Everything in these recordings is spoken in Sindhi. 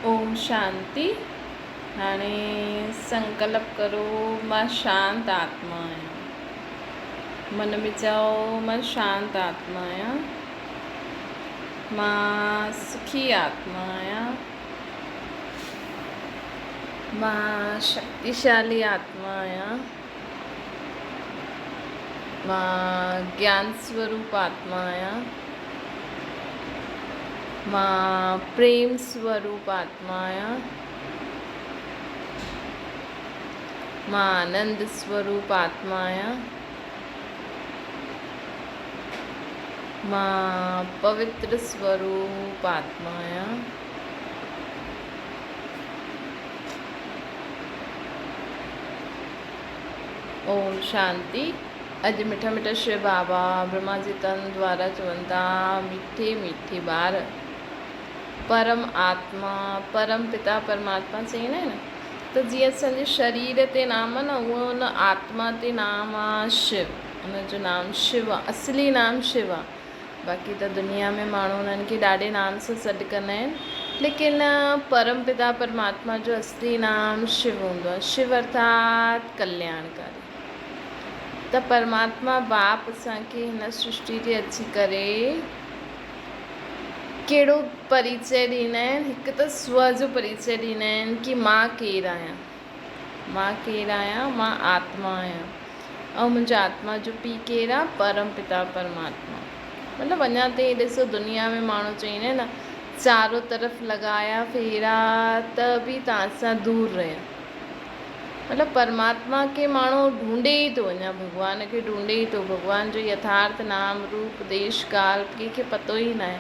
اوم شانتي. هاڻي سنڪلپ ڪرو مان شانت آتما آهيان. من ۾ چئو مان شانت آتما آهيان. مان سکي آتما آهيان. مان شڪتيشالي آتما آهيان. مان گيان سوروپ آتما آهيان. مان پريم سوروپ آتما آهيان. مان آنند سوروپ آتما آهيان. مان پوتر سوروپ آتما آهيان. اوم شانتي. اڄ مٺا مٺا شو بابا برهما جي تن دوارا چون ٿا مٺي مٺي ٻار پرم آتما پرم پتا پرماتما چئيندا آهن نه ته جيئن اسان جي شرير تي نام آهي نه اونئن ان آتما تي نام آهي شو ان جو نام شو آهي اصلي نام شو آهي باقي ته دنيا ۾ ماڻهو انهن کي ڏاڍي نام سان سڏ ڪندا آهن ليڪن پرم پتا پرماتما جو اصلي نام شو هوندو آهي شو ارٿات ڪلياڻڪاري ته پرماتما باپ اسان کي هن سرشٽي تي اچي ڪري ڪهڙو پريچي ڏيندا آهن هڪ ته سو جو پريچي ڏيندا آهن ڪي مان ڪير آهيان مان ڪير آهيان؟ مان آتما آهيان ۽ منهنجي آتما جو پيء ڪير آهي؟ پرم پتا پرماتما. مطلب اڃا تائين ڏسو دنيا ۾ ماڻهو چئيندا آهن نه چارو طرف لڳايا ڦيرا ته به توهان سان دور رهيا. مطلب پرماتما کي ماڻهو ڍونڍي ئي ٿو اڃا ڀڳوان کي ڍونڍي ئي ٿو ڀڳوان جو يٿارٿ نام روپ ديش ڪال ڪنهن کي پتو ئي ناهي.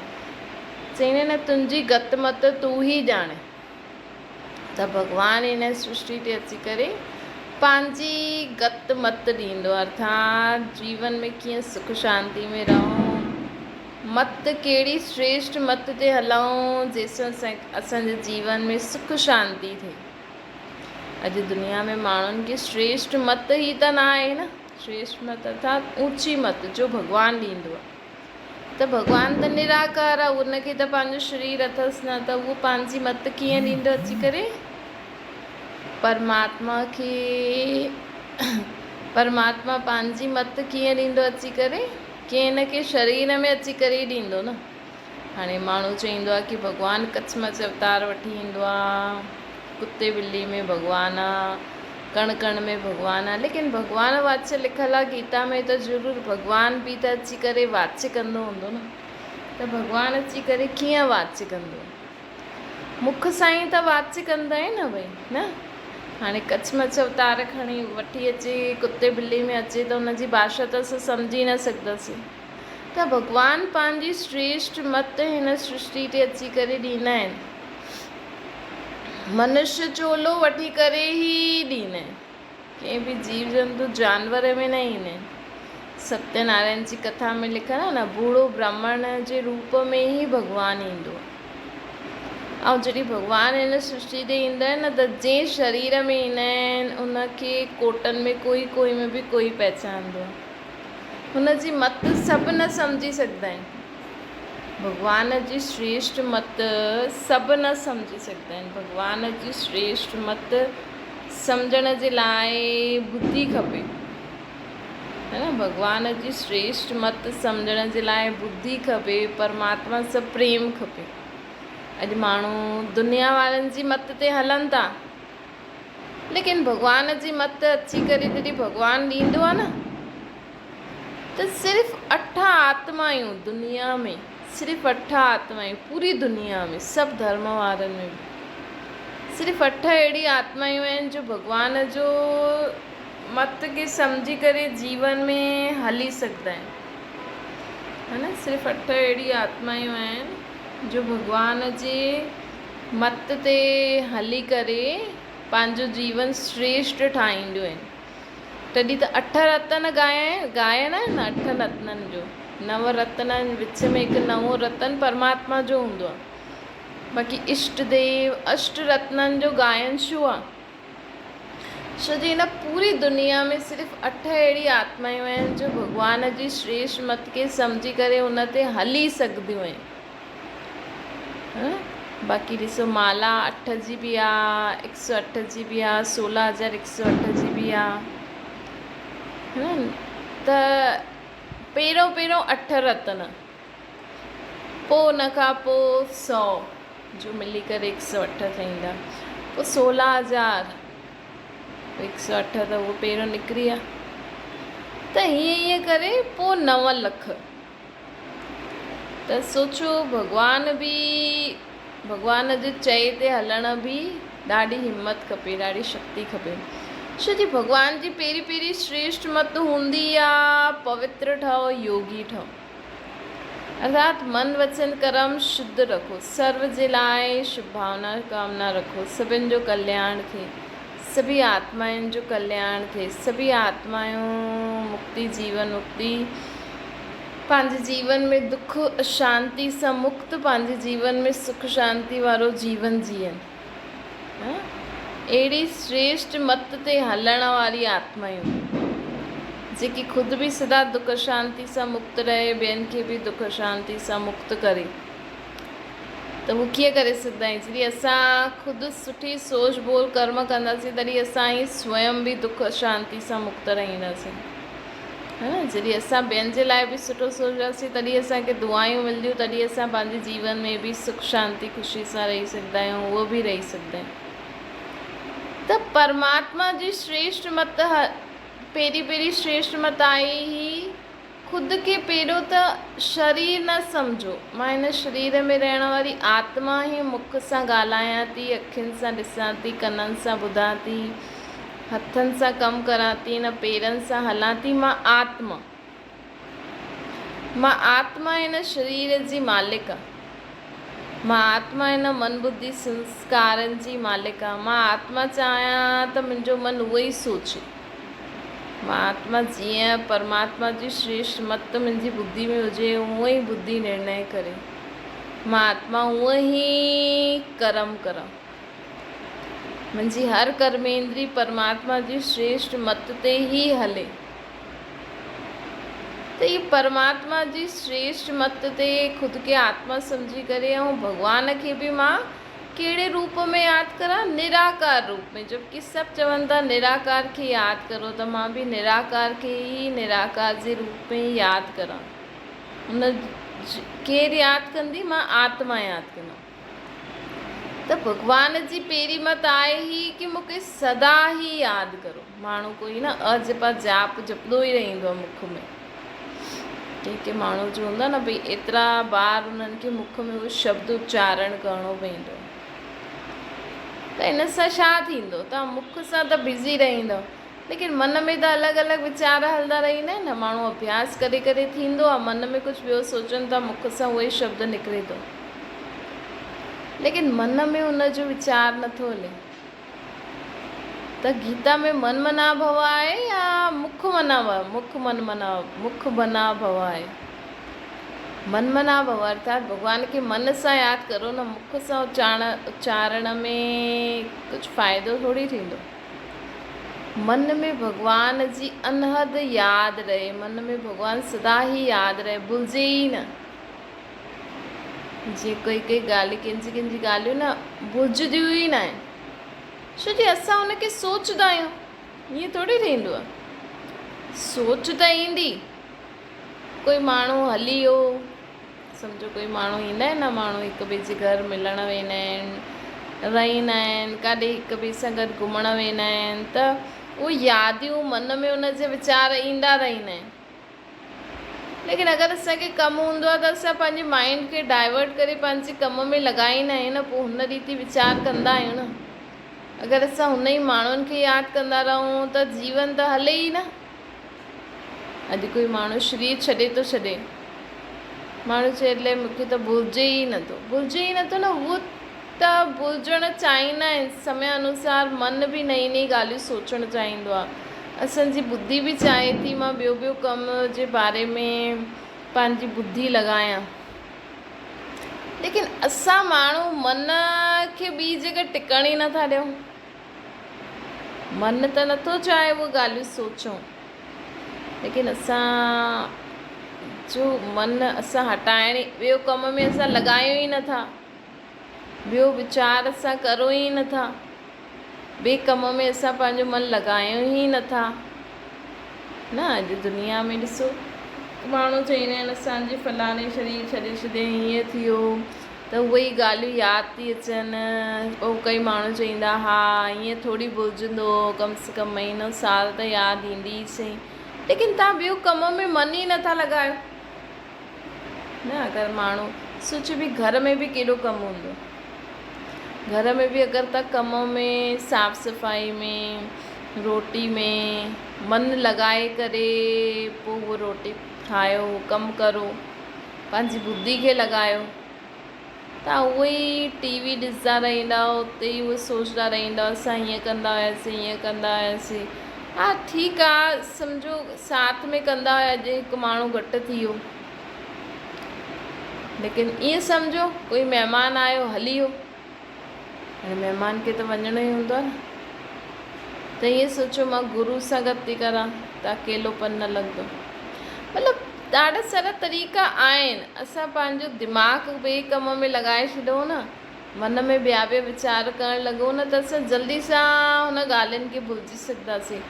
چئيندا آهن نه تنهنجي گت مت تون ئي ڄاڻين. ته ڀڳوان هن سرشٽي تي اچي ڪري پنهنجي گت مت ڏيندو ارٿات جيون ۾ ڪيئن سک شانتي ۾ رهون مت ڪهڙي شريشٽ مت تي هلون جنهن سان اسان جي جيون ۾ سک شانتي ٿئي اڄ دنيا ۾ ماڻهن کي شريشٽ مت ئي ته نه آهي نه شريشٽ مت ارٿات اوچي مت جو ڀڳوان ڏيندو آهي ته ڀڳوان ته نراڪار آ، ان کي ته پنهنجو شرير اٿس نه ته اهو پنهنجي مت ڪيئن ڏيندو اچي ڪري؟ پرماتما کي پرماتما پنهنجي مت ڪيئن ڏيندو اچي ڪري؟ ڪنهن نه ڪنهن شرير ۾ اچي ڪري ئي ڏيندو نه. هاڻي ماڻهو چئيندو آ ڪي ڀڳوان ڪڇ مڇ اوتار وٺي ايندو آ، ڪتي ٻلي ۾ ڀڳوان آ، ڪڻ ڪڻ ۾ ڀڳوان آ، ليڪن ڀڳوان واچ لکيل آ گيتا ۾ ته ضرور ڀڳوان به ته اچي ڪري واچ ڪندو هوندو نه ته ڀڳوان اچي ڪري ڪيئن واچ ڪندو؟ مک سان ئي ته واچ ڪندا آهن نه ڀئي نه هاڻي ڪڇ مڇ اوتار کڻي وٺي اچي ڪتي ٻلي ۾ اچي ته ان جي ڀاشا ته اسان سمجهي نه سگهنداسين ته ڀڳوان پنهنجي شريشٽ مت هن سرشٽي تي اچي ڪري ڏيندا آهن. منش چولو وٺي ڪري ئي ڏيندا آهن. ڪنهن به جيو جنتو جانور ۾ نه ايندا آهن. ستيه نارائڻ جي ڪٿا ۾ لکيل آهي نه ڀوڙو برهمڻ جي روپ ۾ ئي ڀڳوان ايندو آهي. ۽ جڏهن ڀڳوان هن سرشٽي تي ايندا آهن نه ته جنهن شرير ۾ ايندا آهن ان کي ڪوٽن ۾ ڪوئي ڪوئي ۾ به ڪوئي پهچاندو آهي. هن جي مت سڀ نه سمجهي سگهندا آهن. ڀڳوان جي شريشٽ مت سڀ نه سمجهي سگهندا آهن. ڀڳوان جي شريشٽ مت سمجهڻ جي لاء ٻڌي کپي. هي نه ڀڳوان جي شريشٽ مت سمجهڻ جي لاء ٻڌي کپي، پرماتما سان پريم کپي. اڄ ماڻهو دنيا وارن جي مت تي هلن ٿا. ليڪن ڀڳوان جي مت اچي ڪري جڏهن ڀڳوان ڏيندو آهي نه ته صرف اٺ آتما آهيون دنيا ۾ صرف اٺ آتما آهيون پوري دنيا ۾ سڀ ڌرم وارن ۾ به صرف اٺ اهڙي آتمايون آهن جو ڀڳوان جو مت کي سمجهي ڪري جيون ۾ هلي سگهندا آهن ها نه صرف اٺ اهڙي آتمايون آهن جو ڀڳوان جي مت تي هلي ڪري پنهنجو جيون شريشٽ ٺاهينديون آهن. تڏهن ته اٺ رتن ڳائڻ آهن نه اٺن رتنن جو نو رتن آهن وچ ۾ هڪ نئون رتن پرماتما جو هوندو آهي. باقي اشٽ ديو اشٽ رتنن جو ڳائڻ ڇو آهي؟ ڇو جو هن پوري دنيا ۾ صرف اٺ اهڙي آتمايون آهن جو ڀڳوان جي شريشٽ مت کي سمجهي ڪري ان تي هلي سگهنديون آهن. باقي ڏسو مالا اٺ جي به آ، هڪ سؤ اٺ جي به آ، سولهه هزار هڪ سؤ اٺ جي به آ، ها نه؟ ته پهريون پهريون اٺ رتن، پوء ان کان پوء سؤ جو ملي ڪري هڪ سؤ اٺ ٿيندا، پوء 16,000 هڪ سؤ اٺ ته اهو پهريون نڪري ويا، ته هيئن هيئن ڪري پوء 9 لک. ته سوچو ڀڳوان به ڀڳوان جي چئي تي هلڻ به ڏاڍي همت کپي، ڏاڍي شڪتي کپي. ڇو جي ڀڳوان جي پهرين پهرين شريشٽ مت هوندي آ پوتر ٺهو، يوگي ٺهو. ارٿات من وچن ڪرم شڌ رکو، سرو جي لاء شڀ ڀاونا ڪامنا رکو، سڀن جو ڪلياڻ ٿئي، سڀي آتمائن جو ڪلياڻ ٿئي، سڀي آتمائون مڪتي جيون مڪتي پنهنجي جيون ۾ دک اشانتي سان مڪت پنهنجي جيون ۾ سک شانتي وارو جيون جيئن. اهڙي شريشٽ مت تي هلڻ واري آتمائون جيڪي خود به سدا دک اشانتي سان مڪت رهي ٻين کي به دک اشانتي سان مڪت ڪري. ته هو ڪيئن ڪري سگهندا آهيون؟ جڏهن اسان خود سٺي سوچ ٻول ڪرم ڪنداسين تڏهن اسان ئي سويم به دک اشانتي سان مڪت رهنداسين. ها نه؟ جڏهن اسان ٻين جي لاء به سٺو سوچنداسين تڏهن اسان کي دعائون ملنديون تڏهن اسان پنهنجي جيون ۾ به سک شانتي خوشي سان رهي سگهندا آهيون اهو به رهي سگهندا آهيون. ته پرماتما جي شريشٽ مت پهرين پهرين شريشٽ مت آئي هئي خود کي پهريون ته شرير نه سمجهو. مان هن شرير ۾ رهڻ واري آتما ئي مک سان ڳالهايان ٿي، اکين سان ڏسان ٿي، ڪنن سان ٻڌان ٿي، هٿن سان ڪم ڪران ٿي، هن پيرن سان هلان ٿي، مان آتما. مان آتما هن شرير جي مالڪ آن. مان آتما هن من ٻڌي سنسڪارن جي مالڪ آن. مان آتما چاهيان ته منهنجو من اهو ئي سوچي. مان آتما جيئن پرماتما جي شريشٽ مت منهنجي ٻڌي ۾ هجي اونئن ئي ٻڌي نرڻي ڪري. مان آتما اونئن ئي ڪرم ڪران. منهنجي هر ڪرميندري پرماتما جي شريشٽ مت تي ئي هلي. ته هي پرماتما جي شريشٽ مت تي خود کي آتما سمجهي ڪري ۽ ڀڳوان کي به مان ڪهڙي روپ ۾ ياد ڪران؟ نراڪار روپ ۾، جبڪه سڀ چون ٿا نراڪار کي ياد ڪرو ته مان به نراڪار کي ئي نراڪار جي روپ ۾ ئي ياد ڪران. ان ڪير ياد ڪندي؟ مان آتما ياد ڪندم. ته ڀڳوان جي پهرين مت آهي هي ڪي مون کي سدا ئي ياد ڪرو. ماڻهو ڪوئي نه اجپا جاپ جپندو ئي رهندو آهي مک ۾. ڪي ڪي ماڻهو جو هوندو آهي نه ڀئي ايترا بار انهن کي مک ۾ اهو شبد اچارڻ ڪرڻو پوندو آهي ته ان سان ڇا ٿيندو؟ توهان مک سان ته بزي رهندؤ ليڪن من ۾ ته الڳ الڳ ويچار هلندا رهندا آهن نه. ماڻهو اڀياس ڪري ڪري ٿيندو آهي من ۾ ڪجهه ٻيو سوچن ٿا مک سان اهو ئي شبد نڪري ٿو ليڪن من ۾ ان جو ويچار نٿو هلي. ته گيتا ۾ من منا ڀو آهي يا مک منا ڀو؟ مک من منا مک بنا ڀو آهي. من منا ڀو ارٿات ڀڳوان کي من سان ياد ڪرو نه مک سان اچارڻ ۾ ڪجهه فائدو ٿوري ٿيندو. من ۾ ڀڳوان جي انحد ياد رهي، من ۾ ڀڳوان سدا ئي ياد رهي، ڀلجي ئي نه. جيئن ڪئي ڪئي ڳالهيون ڪن جي ڪن جي ڳالهيون نه ڀلجنديون ئي نه آهن ڇو جي اسان ان کي سوچدا آهيون ائين ٿوري ٿيندو آهي سوچ ته ايندي ڪوئي ماڻهو هلي ويو سمجهو ڪوئي ماڻهو ايندا آهن نه ماڻهو هڪ ٻئي جي گهر ملڻ ويندا آهن رهندا آهن ڪاڏي هڪ ٻئي سان گڏ گهمڻ ويندا آهن ته اهي ياديون من ۾ ان جا ويچار ايندا رهندا آهن ليڪن اگر اسان کي ڪم هوندو آهي ته اسان پنهنجي مائنڊ کي ڊائيورٽ ڪري پنهنجي ڪم ۾ لڳائيندا آهيون نه پوء هن ريتي ويچار ڪندا آهيون نه اگر اسان هن ئي ماڻهن کي ياد ڪندا رهون ته جيون ته هلي ئي نه. اڄ ڪوئي ماڻهو شرير ڇڏي ٿو ڇڏي ماڻهو چئي الائي مون کي ته ڀلجي ئي نٿو ڀلجي ئي نٿو نه هو ته ڀلجڻ چاهيندا آهن. سمي انوسار من به نئين نئين ڳالهيون سوچڻ چاهيندو آهي. اسان جي ٻڌي به چاهي ٿي مان ٻيو ٻيو ڪم جي باري ۾ پنهنجي ٻڌي لڳايان. ليڪن اسان ماڻهو من کي ٻي جڳهه ٽڪڻ ئي نٿا ڏيون. من ته نٿو چاهي اهي ڳالهيون سوچون. ليڪن اسان جو من اسان هٽائڻ ٻيو ڪم ۾ اسان لڳايون ئي نٿا. ٻيو ويچار اسان ڪرون ئي نٿا. ٻئي ڪم ۾ اسان پنهنجو من لڳايون ئي نٿا. نه اڄ دنيا ۾ ڏسو ماڻهو چئيندا آهن اسان جي فلاڻي شرير ڇڏي ڇڏي هيئن ٿي ويو ته اهي ئي ڳالهيون ياد ٿي اچن پوء ڪئي ماڻهو چئيندا ها ائين ٿوري ڀلجندو ڪم سي ڪم مهينو سال ته ياد ايندي ئي سهي ليڪن توهان ٻيو ڪم ۾ من ئي نٿا لڳايو نه اگر ماڻهو سوچي به گهر ۾ به ڪيڏو ڪم هوندو گهر ۾ به اگر ته ڪم ۾ صاف صفائي ۾ روٽي ۾ من لڳائي ڪري پوء اهو روٽي ٺاهيو ڪم ڪرو پنهنجي ٻڌي کي لڳايو ته اهو ئي ٽي وي ڏسندا رهندا اتي ئي اهو سوچندا رهندا اسان هيئن ڪندا هياسين هيئن ڪندا هياسين ها ٺيڪ آ سمجهو ساٿ ۾ ڪندا هيا اڄ هڪ ماڻهو گهٽ ٿي ويو ليڪن ائين سمجهو ڪوئي مهمان آيو هلي ويو هاڻي مهمان کي ته وڃڻو ئي هوندو آهي نه ته ائين سوچيو مان گرو سان گڏ ٿي ڪران ته اڪيلو پن نه لڳندو مطلب ڏاڍا سارا طريقا آهن اسان پنهنجو دماغ ٻئي ڪم ۾ لڳائي ڇڏيو نه من ۾ ٻيا ٻيا ويچار ڪرڻ لڳو نه ته اسان جلدي سان هن ڳالهين کي ڀلجي سگهنداسين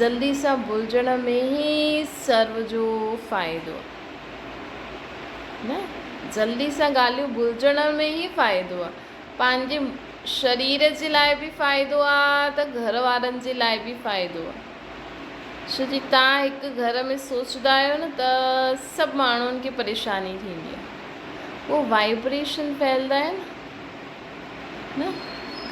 جلدي سان ڀلجڻ ۾ ئي سرو جو فائدو آهي نه جلدي سان ڳالهيون ڀلجڻ ۾ ئي فائدو آهي پنهنجي شرير جي لاء به فائدو آهي ته گهر وارن جي لاء به فائدو آهي ڇو جي تان هڪ گهر ۾ سوچدا آهيو نه ته سڀ ماڻهن کي پريشاني ٿيندي آهي اهو وائبريشن ڦهلدا آهن نه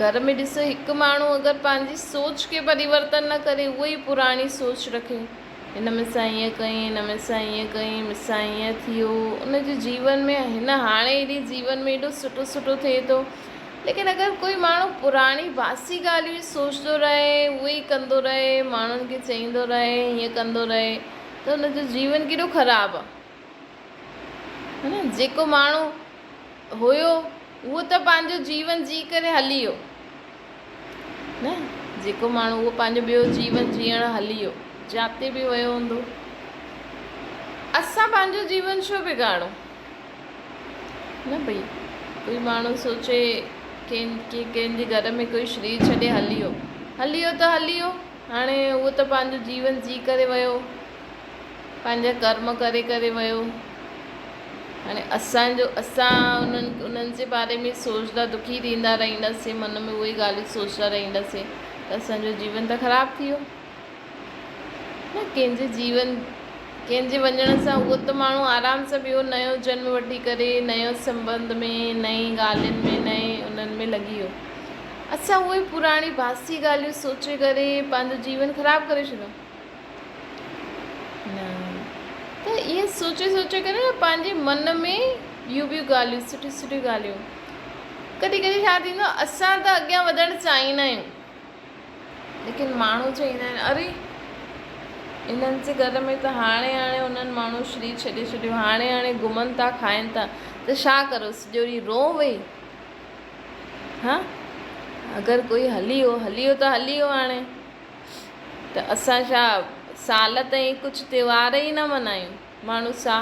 گهر ۾ ڏسو هڪ ماڻهو اگر پنهنجي سوچ کي پريورتن نه ڪري اهو ئي پراڻي سوچ رکي هن مون سان ائين ڪيائين، هن مون سان ائين ڪيائين، مون سان ائين ٿيو. ان جي جيون ۾ هن هاڻي ايڏي جيون ۾ ايڏو سٺو سٺو ٿئي ٿو. ليڪن اگر ڪوئي ماڻهو پراڻي باسي ڳالهيون ئي سوچندو رهي، اهي ئي ڪندو رهي، ماڻهن کي چئيندو رهي، ائين ڪندو رهي ته ان جو جيون ڪيڏو خراب آ. ها نه جيڪو ماڻهو هيو اهو ته پنهنجو جيون جي ڪري هلي ويو. نه جيڪو ماڻهو اهو پنهنجو ٻيو جيون جيئڻ هلي ويو جاتي به ويو هوندو اسان پنهنجو جيون ڇو بگاڙون نه ڀئي ڪوئي ماڻهو سوچي ڪنهن ڪنهن جي گهر ۾ ڪوئي شرير ڇڏي هلي ويو هلي ويو ته هلي ويو هاڻي اهو ته پنهنجو جيون جي ڪري ويو پنهنجا ڪرم ڪري ڪري ويو. هاڻي اسان جو اسان انهن انهن جي باري ۾ سوچدا دکي ٿيندا رهنداسين من ۾ اهي ڳالهيون سوچدا رهنداسين ته اسان جو جيون ته خراب ٿي ويو نه ڪنهن جي جيون ڪنهن جي وڃڻ سان اهو ته ماڻهو آرام سان ٻيو نيو جنم وٺي ڪري نيو سنٻنڌ ۾ نئين ڳالهين ۾ نئين انهن ۾ لڳي ويو اسان اهي پراڻي باسي ڳالهيون سوچي ڪري پنهنجو جيون خراب ڪري ڇڏيو نه ته ائين سوچي سوچي ڪري نه پنهنجي من ۾ ٻيون ٻيون ڳالهيون سٺيون سٺيون ڳالهيون ڪڏهن ڪڏهن ڇا ٿيندو آهي اسان ته اڳيان وڌڻ چاهيندا آهيون ليڪن ماڻهو چئيندا آهن اري انهن جي گهر ۾ ته هاڻي هاڻي انهن ماڻهو شرير ڇڏي ڇڏيو هاڻي هاڻي گهمن ٿا کائن ٿا ته ڇا ڪرو سڄو ڏينهن روئون ويهي ها اگر ڪوئي هلي ويو هلي ويو ته هلي ويو هاڻي ته اسان ڇا سال تائين ڪجهه تيوهار ئي نه ملهايون؟ ماڻهو سا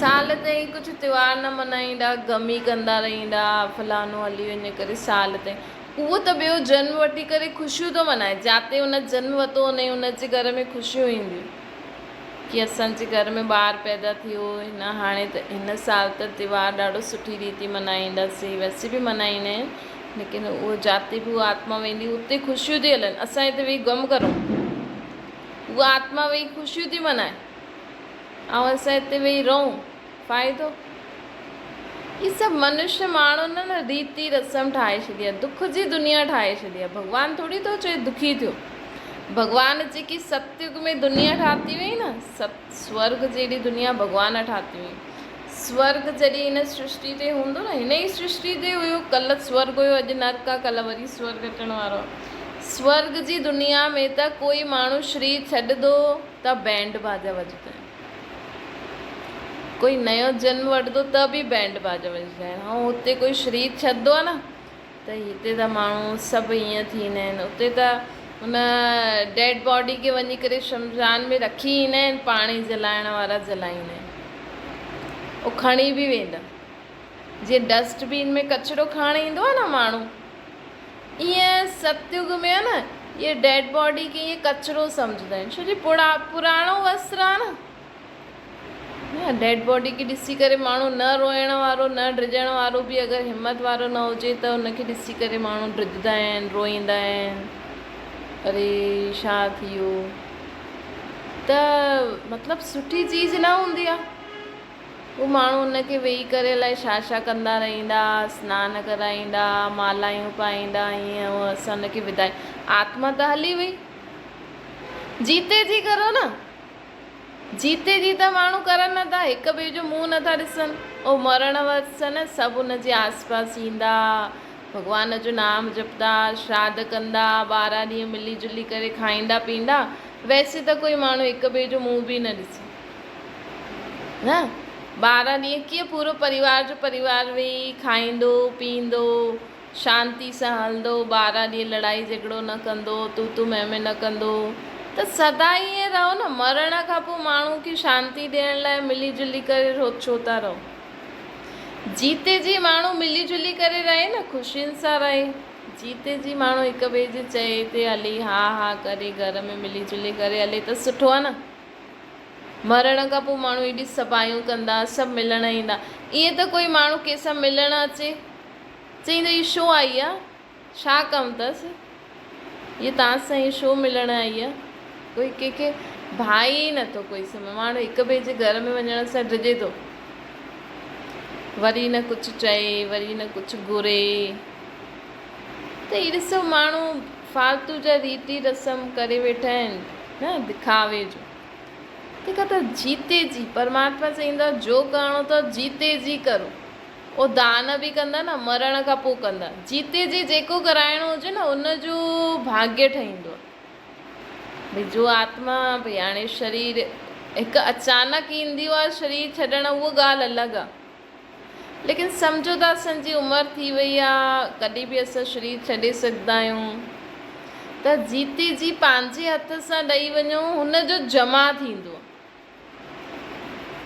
سال تائين ڪجهه تيوهار نه ملهائيندا، غم ئي ڪندا رهندا، فلاڻو هلي وڃي ڪري سال تائين. اهو ته ٻيو جنم وٺي ڪري خوشيون ٿو ملهائي، جاتي ان جنم ورتو انهي ان جي گهر ۾ خوشيون اينديون ڪي اسان جي گهر ۾ ٻار پيدا ٿيو، هن هاڻي ته هن سال ته تيوهار ڏاڍو سٺي ريتي ملهائينداسين، ويسي به ملهائيندا آهن. ليڪن اهو جاتي به اها آتما ويندي اتي خوشيون ٿي هلن اسان هتي ويهي غم ڪرون اها آتما ويهي خوشيون ٿي منائي ۽ اسان هتي ويهي رئون فائدو هي سڀ منشي ماڻهن نه ريتي رسم ٺاهي ڇڏي آهي دک جي دنيا ٺاهي ڇڏي آهي ڀڳوان ٿوري ٿو چئي دکي ٿيو ڀڳوان جيڪي ستيگ ۾ دنيا ٺاهي هئي نه ست سورگ جهڙي دنيا ڀڳوان ٺاهي هئي سورگ جڏهن هن سرشٽي تي هوندو نه، هن ئي سرشٽي تي هيو، ڪلهه سورگ هيو، اڄ نرڪ آ، ڪلهه وري سورگ اچڻ وارو آ. سورگ جي دنيا ۾ ته ڪوئي ماڻهو شرير ڇڏندو ته بينڊ باجا وڄندا آهن. ڪوئي نيو جنم وٺندو ته به بينڊ باجا وڄندا آهن. ۽ هتي ڪوئي شرير ڇڏندو آ نه ته هتي ته ماڻهو سڀ ائين ٿيندا آهن اتي ته ان ڊيڊ باڊي کي وڃي ڪري شمشان ۾ رکي ايندا آهن پاڻي جلائڻ وارا جلائيندا آهن اهو کڻي به ويندا جيئن ڊسٽ بين ۾ ڪچرو کڻڻ ايندو آهي نه ماڻهو، ائين ستيگ ۾ آهي نه اهي ڊيڊ باڊي کي ائين ڪچرو سمجهندا آهن، ڇو جي پراڻو وستر آهي نه. نه ڊيڊ باڊي کي ڏسي ڪري ماڻهو نه روئڻ وارو نه ڊڄڻ وارو به اگر همت وارو نه هجي ته ان کي ڏسي ڪري ماڻهو ڊڄندا آهن روئيندا آهن اري ڇا ٿي ويو ته مطلب سٺي چيز نه هوندي آهي پوء ماڻهو ان کي ويهي ڪري الائي ڇا ڇا ڪندا رهندا، سنان ڪرائيندا، مالايون پائيندا، ائين هونئن اسان ان کي ودائي آتما ته هلي وئي. جيتي جي ڪرو نه. جيتي جي ته ماڻهو ڪرن نه ٿا، هڪ ٻئي جو منهن نه ٿا ڏسن. او مرڻ وقت نه سڀ ان جي آس پاس ايندا، ڀڳوان جو نام جپدا، شراڌ ڪندا، 12 ڏينهن ملي جلي ڪري کائيندا پيئندا. ويسي ته ڪوئي ماڻهو هڪ ٻئي جو منهن به نه ڏسي. نه 12 ڏينهن ڪيئن پورو پريوار جو پريوار ويهي کائيندو پيئندو شانتي سان هلندو 12 ڏينهن لڙائي جهڳڙو نه ڪندو تون تون مين مين نه ڪندو ته سدا ائين رهو نه مرڻ کان پوء ماڻهو کي شانتي ڏيڻ لاء ملي جلي ڪري رهو ڇو ٿا رهو جيتي جي ماڻهو ملي جلي ڪري رهي نه خوشين سان رهي جيتي جي ماڻهو هڪ ٻئي جي چئي تي هلي ها ها ڪري گهر ۾ ملي جلي ڪري هلي ته سٺو آهي نه. مرڻ کان پوء ماڻهو ايڏي صفايون ڪندا، سڀ ملڻ ايندا. ائين ته ڪوئي ماڻهو ڪنهن سان ملڻ اچي، چئيندو هي ڇو آئي آ؟ ڇا ڪم اٿس؟ هيء توهان سان هيء ڇو ملڻ آئي آ؟ ڪوئي ڪنهن کي ڀانئي ئي نٿو ڪوئي سمجهه. ماڻهو هڪ ٻئي جي گهر ۾ وڃڻ سان ڊڄي ٿو. وري نه ڪجهه چئي، وري نه ڪجهه گهري. ته هي ڏسو ماڻهو فالتو جا ريتي رسم ڪري ويٺا آهن نه دکاوي جو. تنهن کان ته جيتي جي پرماتما چئيندو آهي جو ڪرڻو اٿو جيتي جي ڪرو. او دان به ڪندا نه مرڻ کان پوء ڪندا. جيتي جي جيڪو ڪرائڻو هجي نه ان جو ڀاڳيه ٺهيندو آهي. ڀئي جو آتما ڀئي هاڻي شرير هڪ اچانڪ ايندي آهي شرير ڇڏڻ اهو ڳالهه الڳ آهي. ليڪن سمجهو ته اسان جي عمر ٿي وئي آ، ڪڏهن به اسان شرير ڇڏي سگهندا آهيون ته جيتي جي پنهنجي هٿ سان ڏئي وڃو هن جو جمع ٿيندو آ،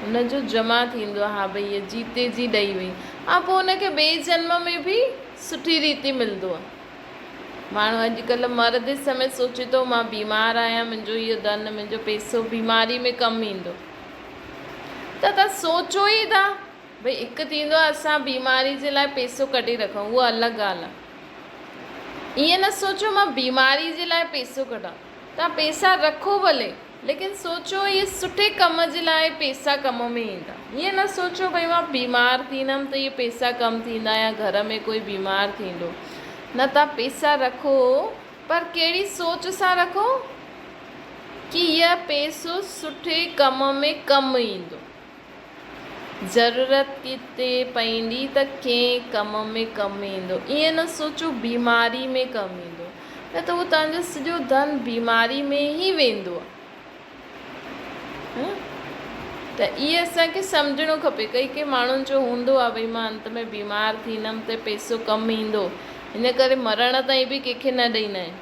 هن جو جمع ٿيندو آ ها ڀئي هيء جيتي جي ڏئي وئي ها پوء هن کي ٻئي جنم ۾ به سٺي ريتي ملندو آ. ماڻهو اڄڪلهه مرندي سمي سوچي ٿو مان بيمار آهيان منهنجو اهو ڌن منهنجو پئسو بيماري ۾ ڪم ايندو. ته توهان سوچو ئي ٿا ڀئي هڪ ٿيندو آهي اسان بيماري جي لاء پئسو ڪڍي رکون اها الڳ ڳالهه آهي ائين نه سوچو مان بيماري جي لاء پئسو ڪڍان توهان پئسا رکو ڀلي ليڪن سوچو اهي سٺي ڪم جي لاء پئسا ڪم ۾ ايندا ائين نه سوچو ڀئي مان بيمار ٿيندم ته اهي پئسا ڪم ٿيندا يا گهر ۾ ڪوئي بيمار ٿيندو نه توهان پئسا رکو پر ڪهڙي سوچ سان رکو ڪي هيء پئسو سٺي ڪم ۾ ڪم ايندو. ضرورت ڪٿي پئيندي ته ڪنهن ڪم ۾ ڪم ايندو. ائين نه سوچو بيماري ۾ ڪم ايندو. نه ته اهو توهان جو سڄو ڌن بيماري ۾ ئي ويندو. ته اهي اسان کي سمجهڻو کپي. ڪئي ڪئي ماڻهن جو هوندو آهي ڀئي مان انت ۾ بيمار ٿيندم ته پئسو ڪم ايندو. ان ڪري مرڻ تائين به ڪنهن کي نه ڏيندا آهن.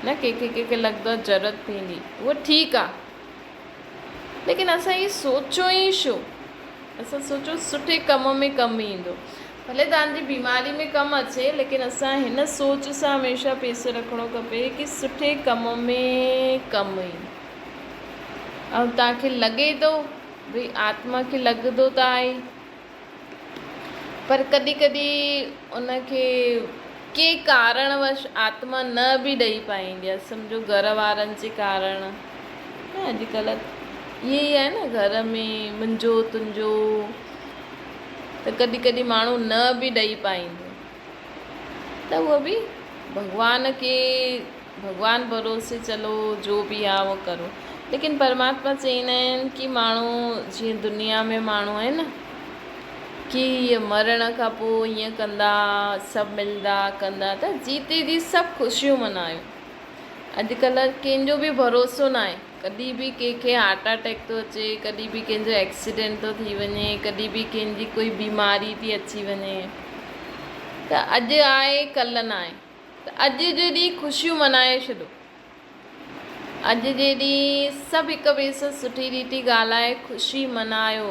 نه ڪنهن کي ڪنهن کي لڳندو آهي ضرورت ٿيندي اهو ٺيڪ آهي ليڪن اسان هي سوچو ئي ڇو اسان سوچو سٺي ڪم ۾ ڪم ايندو ڀلي توهان جي بيماري ۾ ڪم اچي ليڪن اسان هن سوچ سان هميشه پيسو رکڻو کپي ڪي سٺي ڪم ۾ ڪم ايندو ۽ توهان کي لڳي ٿو ڀئي آتما کي لڳندو ته آهي پر ڪڏهن ڪڏهن ان کي ڪي ڪارڻ وش آتما نه به ڏئي پائيندي آهي سمجهو گهر وارن جي ڪارڻ نه اڄڪلهه ائين ئي آهي نه گهر ۾ منهنجو تنهنجو ته ڪڏهن ڪڏهن ماڻهو نه به ڏئي پائيندو ته اهو به ڀڳوان کي ڀڳوان ڀروسي چلو جو به آ اهو ڪرو ليڪن پرماتما چئيندا آهن ڪي ماڻهو جيئن دنيا ۾ ماڻهو آهن نه ڪي هيء مرڻ کان پوء ائين ڪندا سڀ ملدا ڪندا ته جيتي جي سڀ خوشيون منايو اڄڪلهه ڪنهن جو به ڀروسو ناهي ڪڏهن به ڪنهن کي هارٽ اٽيڪ ٿو اچي ڪڏهن به ڪنهن جو ايڪسيڊنٽ ٿو ٿي وڃي ڪڏهن به ڪنهن جي ڪوئي بيماري ٿي اچي وڃي ته اڄ آهي ڪلهه ناهي ته اڄ جي ڏينهن خوشيون منائي ڇڏو. اڄ جي ڏينهن سڀ هڪ ٻئي سان سٺي ريتي ڳالهائي خوشي منايو.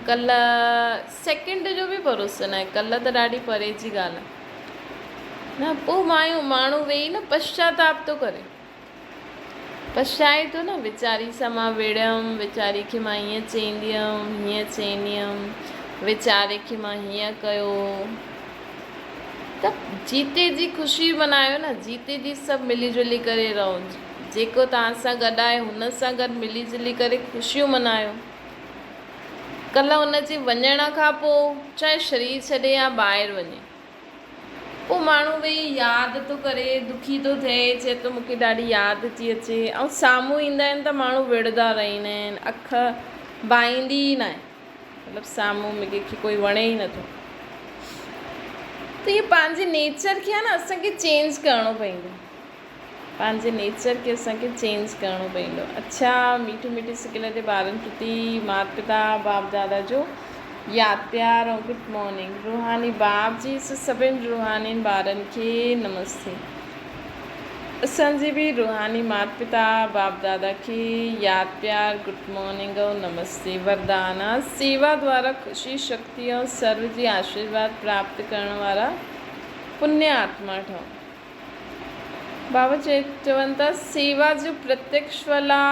ڪلهه سيڪنڊ جو به ڀروسو ناهي، ڪلهه ته ڏاڍي پري جي ڳالهه آهي. نه پوء مايون ماڻهو ويهي نه پشچاتاپ ٿو ڪري. پڇتائي ٿو نه ويچاري سان مان وڙهيم، ويچاري کي مان هيئن چئيندي هيم، هيئن چئيندي هيم، ويچاري کي مان هيئن ڪيو. ته جيتي جي خوشي منايو نه، جيتي جي سڀ ملي جلي ڪري رهو. جيڪو توهان سان گڏ آهي هن سان گڏ ملي جلي ڪري خوشيون منايو. ڪلهه هن جي وڃڻ کان پوء چاهي شرير ڇڏي يا ٻاهر وڃي. پوء ماڻهو ويهي ياد ٿو ڪري، دکي ٿو ٿئي، چئي ٿو مون کي ڏاڍي ياد ٿي اچي ۽ سامهون ايندا آهن ته ماڻهو وڙهندا رهندا آهن، اک ڀائيندي ئي ناهي، مطلب سامهون مون کي ڪوئي وڻي ئي نٿو. ته اهو پنهنجي نيچر کي آهي نه اسان کي چينج ڪرڻو پوندو، پنهنجي نيچر کي اسان کي چينج ڪرڻو پوندو. اڇا ميٺي ميٺي سڪل تي ٻارن پرتي مات پتا باپ دادا جو ياد پيار ۽ گڊ مارننگ روحاني باپ جي سڀن روحانين ٻارن کي نمستي اسان جي به روحاني مات پتا باپ دادا کي ياد پيار گڊ مارننگ ۽ نمستي وردان آ سيوا دوارا خوشي شڪتي ۽ سرو جي آشيرواد پراپت ڪرڻ وارا پني آتما ٺهو. بابا چون ٿا سيوا جو پرتيڪش ڦل آ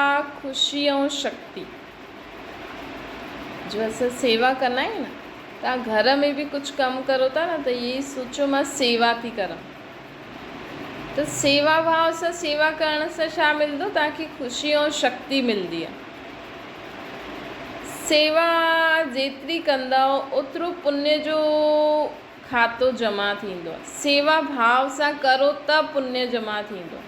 خوشي ۽ شڪتي. جو اسان سيوا ڪندا آهيون نه توهان گهر ۾ به ڪجهه ڪم ڪرو ٿا نه ته اهي سوچو مان سيوا ٿي ڪران ته سيوا ڀاو سان سيوا ڪرڻ سان ڇا ملندو توهان کي خوشي ۽ شڪتي ملندي آهي سيوا جيتري ڪندؤ اوترو پڃ جو کاتو جمع ٿيندو. سيوا ڀاو سان ڪرو ته پڃ جمع ٿيندو.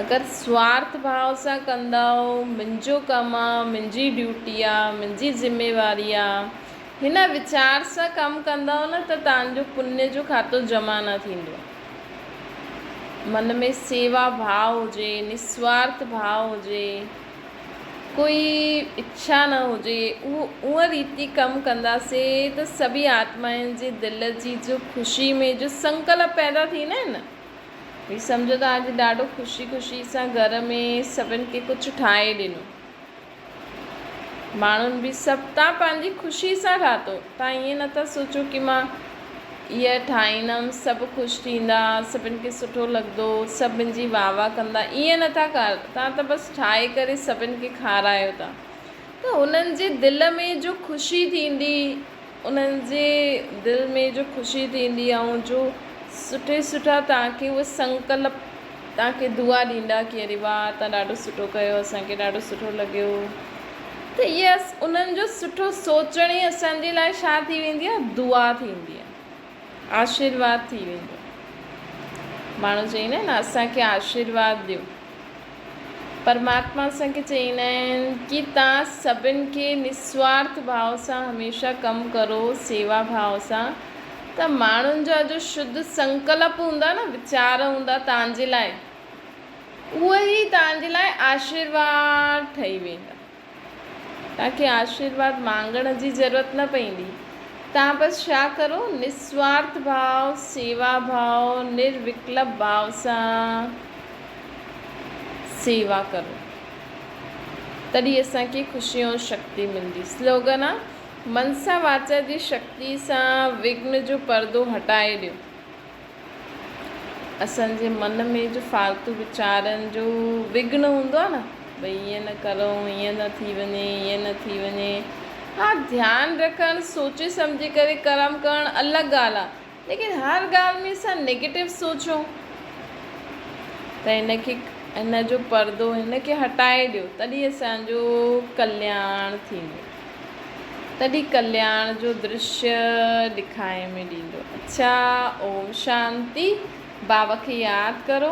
اگر سوارٿ ڀاو سان ڪندؤ، منهنجو ڪم آ، منهنجي ڊيوٽي آ، منهنجي ذميواري آ، هن ويچار سان ڪم ڪندؤ نه ته توهان جو پڃ جو کاتو جمع نه ٿيندو. من ۾ سيوا ڀاو هجي، نسوارٿ ڀاو هجي. ڪوئي اڇا نه هجي، اهو اونء ريتي ڪم ڪنداسي ته سڀئي آتمائن جي دل جي جو خوشي ۾ جو سنڪلپ پيدا ٿيندا آهن نه، ڀئي سمجهو ته اڄ ڏاڍو خوشي خوشي سان گهر ۾ سڀن کي ڪجهه ٺاهي ڏنو، ماڻهن به سڀ تان پنهنجي خوشي سان ٺاهتو، تان ائين نٿا سوچو ڪي مان اها ٺاهيندم سڀ خوش ٿيندا، سڀن کي سٺو لڳندو، سڀ منهنجي واهه واهه ڪندا، ائين نٿا ڪر، توهان ته بس ٺاهي ڪري سڀن کي کارايو ٿا ته انهن جي دل ۾ جو خوشي ٿيندي، انهن جي دل ۾ جو خوشي ٿيندي ۽ جو سٺي سٺا توهان کي اهي سنڪلپ توهان کي دعا ڏيندا ڪي اري واهه توهان ڏاڍو سٺو ڪيو اسان کي ڏاڍو سٺو لڳيو ته اهي انهن جو سٺو سوچڻ ئي اسان جي لاء ڇا ٿي ويندي آهي دعا ٿيندي آهي آشيرواد ٿي ويندو آهي. ماڻهو چئيندا آهن نه اسان کي آشيرواد ڏيو. پرماتما اسان کي چئيندا آهن ڪي توهان سڀن کي نسوارٿ ڀاو سان هميشه ڪم ڪرو سيوا ڀاو سان ته ماڻهن جا جو شڌ سنڪلپ هوندا نه ويچار هوندا توهان جي لاء اهي ئي توهان جي لاء آشيرواد ٺهي ويندا. توهان کي آشيرواد مانگڻ جي ضرورت نه پوندي. توهان بس ڇا ڪرو، نسوارٿ ڀاو، سيوا ڀاو، نروڪلپ ڀاو سان سيوا ڪرو. تڏهن اسان کي خوشي ۽ شڪتي ملندي. سلوگن آ، منسا واچا جي شڪتي سان وگهن جو پردو هٽائي ڏيو. اسان جي من ۾ جو فالتو ويچارن جو وگهن هوندو آهي نه ڀئي ائين نه ڪرون ائين نه ٿي وڃي ائين نه ٿي وڃي ها ڌيان رکڻ سوچي سمجهي ڪري ڪرم ڪرڻ الڳ ڳالهه آهي ليڪن هر ڳالهه ۾ اسان نيگيٽو سوچون ته هن کي هن جو پردو هن کي هٽائي ڏيو تڏهن اسان جو ڪلياڻ ٿيندو. تڏهن ڪلياڻ جو درشيه ڏکائي ۾ ڏيندو. اڇا اوم شانتي. بابا کي ياد ڪرو.